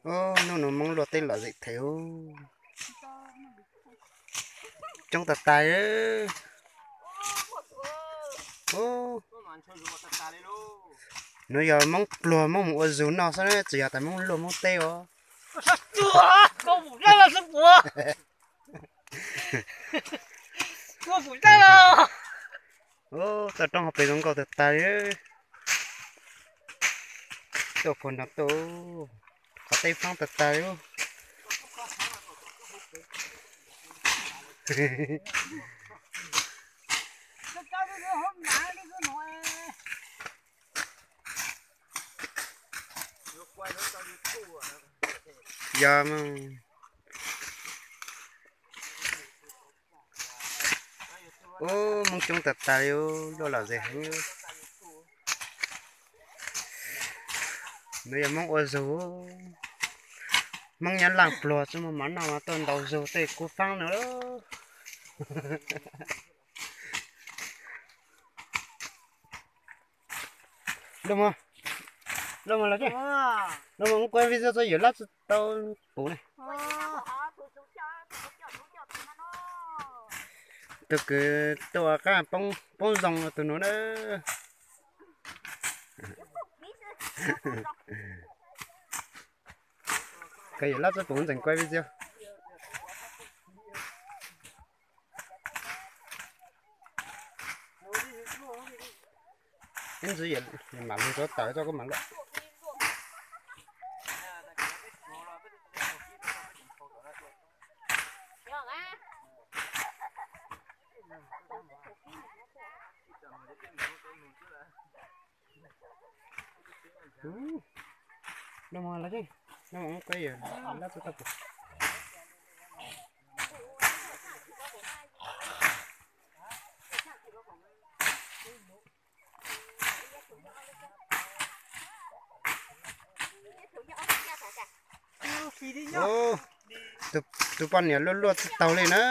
Ub, hnub no Hmoob luaj teb lom zem thiab. Coob tas tas. Nuav yog Hmoob pluag Hmoob mus ua zug noj xwb, tsis yog tas Hmoob luaj Hmoob teb os. Ub, toj roob hauv pes zoo nkauj tas tas li. Tuaj puag nrad tuaj, qhov teb faab tas tas li. Yog, ub, Hmoob coob tas tas li, luaj lom zem heev. Nuav yog Hmoob ua zug. Hmoob nyob laj pluag tsi muaj mov noj mas tuaj ntaus zug tej kub faab no. Lub mos, lub mos los, lub mos kuaj video txog yawm lab tsi tau puv ne. Tug kws tuaj qab poob zoo tug nuav na. Koj yawm lab txhob pum ntxeem kuaj video. Ib ntsis mam lug rau tawm tso koj mam luaj. Lub mos los, lub mos kuaj yawm lab txhob tau pum. Ub, tus poj niam luaj luaj tsi taug li na.